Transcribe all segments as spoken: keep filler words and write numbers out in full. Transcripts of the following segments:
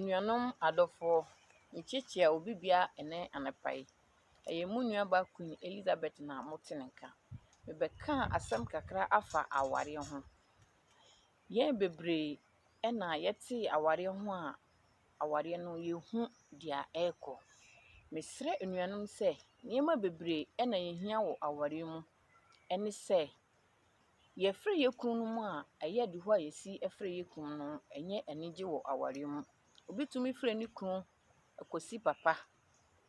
Anuanom adɔfoɔ, mekyekyea obi biara ɛnɛ anɔpa yi. Ɛyɛ mo nuabaa Queen Elizabeth na mote ne nka. Mebɛka asɛm kakra afa awareɛ ho. Yɛn bebree ɛna yɛte awareɛ ho a, awareɛ no yɛhu deɛ ɛrekɔ. Mesrɛ anuanom sɛ nneɛma bebree ɛna yɛhia wɔ awareɛ mu. Ɛne sɛ, yɛfrɛ yɛ kunu no mu a, ɛyɛ de hɔ a yɛsi ɛfrɛ yɛ kunu no, ɛnyɛ anigye wɔ awareɛ mu. Obi tumi frɛ ne kunu Akosi papa,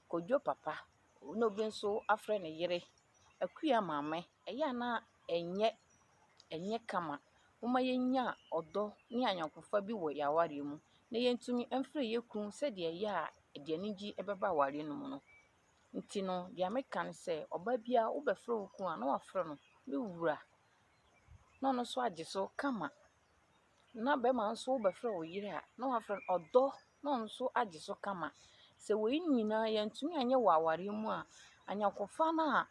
Kodwo papa, na obi nso afrɛ ne yere Akua maame. Ɛyɛ a na ɛnyɛ ɛnyɛ kama. Momma yɛnya ɔdɔ ne ayɔnkofa bi wɔ yɛ awareɛ mu, na yɛntumi mfrɛ yɛ kunu sɛdeɛ ɛyɛ a ɛde anigye ɛbɛba awareɛ no mu no. Nti no, deɛ meka ne sɛ, ɔbaa biara wobɛfrɛ wo kunu a, na wafrɛ no me wura, na ɔno nso agye so kama. Na bɛrima nso wobɛfrɛ wo yere a, na wafrɛ no ɔdɔ, na ɔno nso agye so kama. Sɛ wei nyinaa yɛantumi anyɛ wɔ awareɛ mu a, ayɔnkofa no a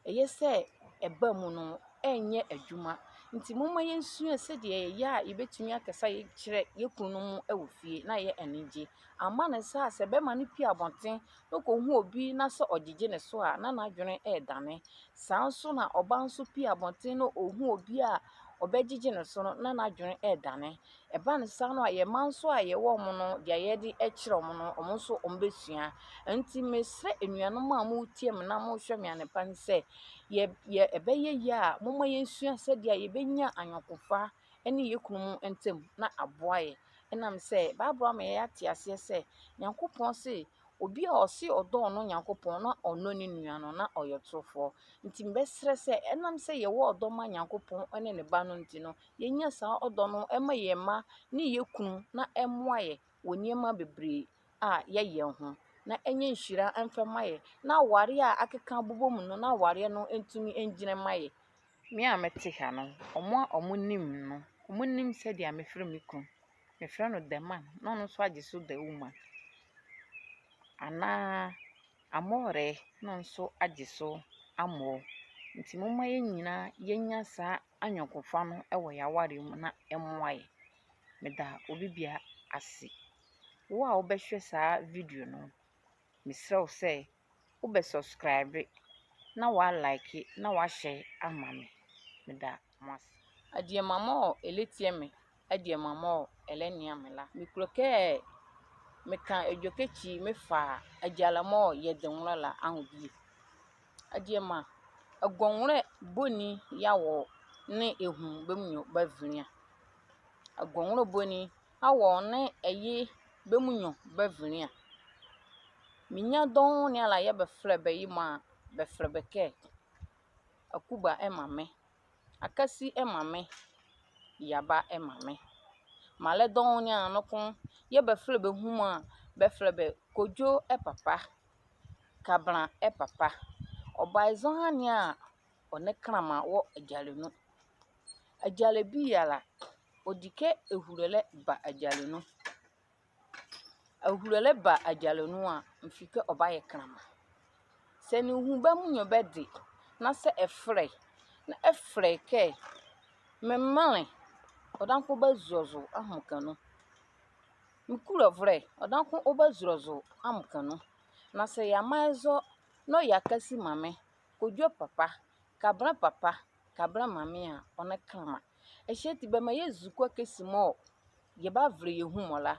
ɛyɛ sɛ ɛba mu no ɛnyɛ adwuma. Nti momma yɛnsua sɛdeɛ ɛyɛ a yɛbɛtumi akasa yɛkyerɛ yɛ kunu no mu wɔ fie na ɛyɛ anigye. Amma ne saa a, sɛ bɛrima no pue abɔnten na ɔkɔhu obi na sɛ ɔgyegye ne so a, na n'adwene redane. Saa nso na ɔbaa nso pue abɔnten na ɔhu obi a ɔbɛgyegye ne so no, na n'adwene redane. Ɛba ne saa no a, yɛ mma nso a yɛwɔ wɔn no, deɛ yɛde kyerɛ wɔn no, wɔn nso wɔbɛsua. Nti mesrɛ anuanom a moretie me na morehwɛ me anɔpa ne sɛ, yɛ, yɛ, ɛbɛyɛ yie a, momma yɛnsua sɛdeɛ a yɛbɛnya ayɔnkofa ne yɛ kunu mu ntam na aboa yɛ. Ɛnam sɛ Bible ama yɛate aseɛ sɛ Nyankopɔn se obi a ɔse ɔdɔ ɔno Nyankopɔn na ɔnnɔ ne nua no, na ɔyɛ ɔtorofoɔ. Nti mebɛsrɛ sɛ ɛnam sɛ yɛwɔ ɔdɔ ma Nyankopɔn ne ne ba no nti no, yɛnya saa ɔdɔ no ma yɛ mma ne yɛ kunu na ɛmmoa yɛ wɔ nneɛma bebree a yɛyɛ ho, na ɛnyɛ nhyira mfa ma yɛ, na awareɛ a akeka abobɔ mu no, na awareɛ no ntumi ngyina ma yɛ. Me a mete ha no, wɔn a wɔnim no, wɔnim sɛdeɛ mefrɛ me kunu. Mefrɛ no the man, na ɔno nso agye so the woman. Anaa Amore, na ɔno nso agye so Amor. Nti momma yɛn nyinaa yɛnya saa ayɔnkofa no wɔ yɛn awareɛ mu na ɛmmoa yɛn. Meda obi biara ase. Wo a wobɛhwɛ saa video no, mesrɛ wo sɛ wobɛ subscribe na woa like na woahyɛ ama me. Meda mo ase. Adiema mɔɔ ɛlɛtie me, adiema mɔɔ ɛlɛnea me la, mekulo kɛ meka edwɛkɛ ekyi mefa agyalɛ mɔɔ yɛde nwolɛ la anwo bie. Adiema, agɔnwolɛ boni yɛ a wɔ ne ehu bɛ mu nwiɔ bavinli a? Agɔnwolɛ boni a wɔ ne ɛye bɛ mu nwiɔ bavinli a? Menya dɔɔnwo ne ala yɛɛ bɛfɛlɛ bɛ ye mɔ a, bɛfɛlɛ bɛ kɛ Akuba ɛ mame, Akasi ɛ mame, Yaba ɛ mame. Mraalɛ dɔɔnwo ne ala noko yɛɛ bɛfɛlɛ bɛ hu mɔ a, bɛfɛlɛ bɛ Kodwo ɛ papa, Kabɛnla ɛ papa. Ɔba ye zɔhane a, ɔ nee kɛnlɛma wɔ agyalɛ nu. Agyalɛ biala, ɔdi kɛ ehulolɛ ba agyalɛ nu. Ehulolɛ ba agyalɛ nu a, mfi kɛ ɔbayɛ kɛnlɛma. Sɛ ne hu bɛ mu nwiɔ bɛde, na sɛ ɛfɛlɛ, na ɛfɛlɛ kɛ, me mraalɛ, ɔdaye noko ɔbazule zo ahomeka nu. Me kulovolɛ, ɔdaye noko ɔbazule zo ahomeka nu. Na sɛ yeamaa ye zɔ, na ɔyɛ Akasi mame, Kodwo papa, Kabɛnla papa, Kabɛnla mame a, ɔ nee kɛnlɛma. Ɛhye ati bɛmaa yɛzu kɔ kɛsi mɔɔ yɛbavɛlɛ yɛ hu mɔ la,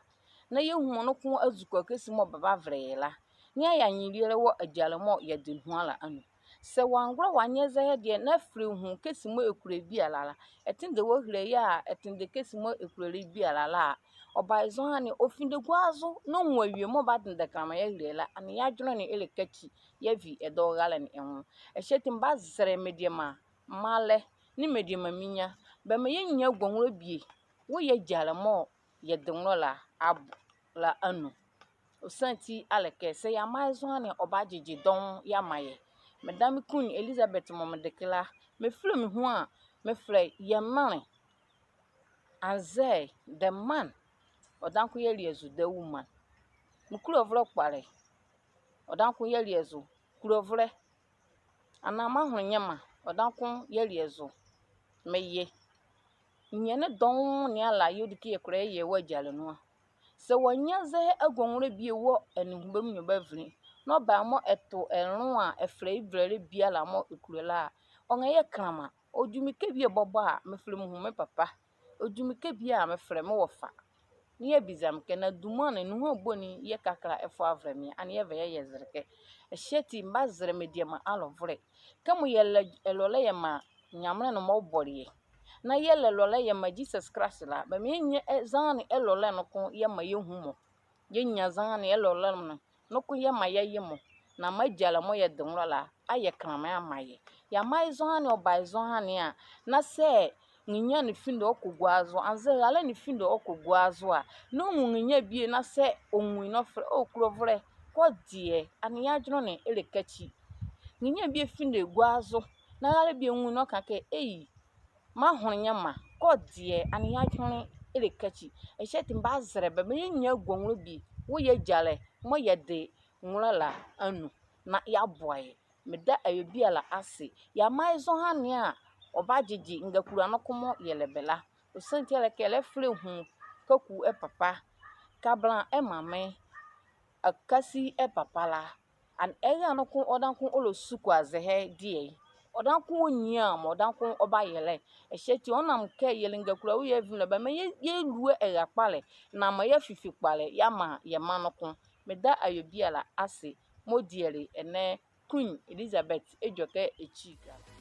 na yɛ hu mɔ noko azu kɔ kɛsi mɔɔ bɛbavɛlɛ yɛ la, na yeayɛ anyelielɛ wɔ agyalɛ mɔɔ yɛde nuhua la anu. Sɛ wɔangolɛ wɔanyɛ zɛhae ɛdeɛ na ɛfɛlɛ hu kɛsi mɔɔ ɛkulo ye biala la, ɛtendɛ wɔahile ye a ɛtendɛ kɛsi mɔɔ ɛkulolɛ ye biala la a, ɔba ye zɔhane a, ɔfinde gua zo na ɔnwu awie mɔɔ ɔbadendɛ kɛnlɛma yeahile ye la, ɛnee yɛ adwenle ne ɛlɛkakyi, yeavi ɛdawɔ ralɛ ne ɛnwo. Ɛhye ati mebazɛlɛ mediema mraalɛ nee mediema mrenyia, bɛmaa yɛnyia agɔnwolɛ bie wɔ yɛ agyalɛ mɔɔ yɛde nwolɛ la abo la anu. Ɔsiane ti a le kɛ, sɛ yeamaa ye zɔhane a, ɔbagyegye dɔɔnwo yeamaa yɛ. Meda me Queen Elizabeth mɔɔ mede kɛ la, mefɛlɛ me hu a, mefɛlɛ yɛ mraalɛ, anzɛɛ the man, ɔdaye noko yɛle ye zo the woman. Me kulovolɛ kpalɛ, ɔdaye noko yɛle ye zo kulovolɛ. Anaa Mahonle nyɛma, ɔdaye noko yɛle ye zo me ye. Nrenyia ne dɔɔnwo ne ala yɛɛ ɔdi kɛ yɛkola yɛyɛ wɔ agyalɛ nu a, Sɛ wɔanyia zɛhae aguanwolɛ bie wɔ ɛnee hu bɛ munyo bɛ avinli, na ɔba mɔɔ ɛto ɛ nloa a ɛfɛlɛ ye ɛvolɛ biala mɔɔ ɛkulo la a, ɔnrɛyɛ kɛnlɛma. Ɔgyi mekɛ bie bɔbɔ a, mefɛlɛ me hu me papa. Ɔgyi mekɛ bie a, mefɛlɛ me wɔfa. Na yeabiza me kɛ, na duma ne nuhua boni yɛɛ kɛkala ɛfa ɛvolɛ me a, ɛnee yɛva yɛyɛ ɛzelekɛ? Ɛhye ati, mebazɛlɛ mediema alɔvolɛ. Kɛmɔ yɛlɛ ɛlɔlɛ yɛmaa Nyamenle ne mɔɔ bɔle yɛ, na yɛlɛ ɛlɔlɛ yɛmaa Jesus Christ la, bɛmaa yɛnyia zɔhane ɛlɔlɛ noko yɛmaa yɛhu mɔ. Yɛnyia zɔhane ɛlɔlɛ ne noko yɛmaa yɛye mɔ. Na maa agyalɛ mɔɔ yɛde nwolɛ la ayɛ kɛnlɛma yeamaa yɛ. Yeamaa ye zɔhane, ɔba ye zɔhane a, na sɛ nrenyia ne findi ɔkɔ gua zo, anzɛɛ raalɛ ne findi ɔkɔ gua zo a, na ɔnwu nrenyia bie, na sɛ ɔnwu ye na ɔfɛlɛ, o kulovolɛ, kɔ deɛ, ɛnee ye adwenle ne ɛlɛkakyi. Nrenyia bie findi gua zo, na raalɛ bie nwu ye na ɔka kɛ, ei, meahonle nyɛma, kɔ deɛ, ɛnee ye adwenle ɛlɛkakyi. Ɛhye ati mebazɛlɛ bɛ maa yɛnyia aguanwolɛ bie wɔ yɛ agyalɛ mɔɔ yɛde nwolɛ la anu, na yeaboa yɛ. Meda awie biala ase. Yeamaa ye zɔhane a ɔbagyegye ngakula noko mɔɔ yɛlɛ bɛ la. Ɔsiane ti a le kɛ ɛlɛfɛlɛ hu Kaku ɛ papa, Kablan ɛ mame, Akasi ɛ papa la, ɛnee ɛra noko ɔdaye noko ɔlɛsukoa zɛhae deɛ ye. Ɔdaye noko ɔnyia mɔɔ ɔdaye noko ɔbayɛ la. Ɛhye ati ɔnam kɛ yɛlɛ ngakula wɔ yɛ avinli la, bɛmaa yɛ, yɛlua ɛra kpalɛ, na maa yeafifi kpalɛ yeamaa yɛ mra noko. Meda awie biala ase mɔɔ diele ɛnɛ Queen Elizabeth edwɛkɛ ekyi ɛkɛ.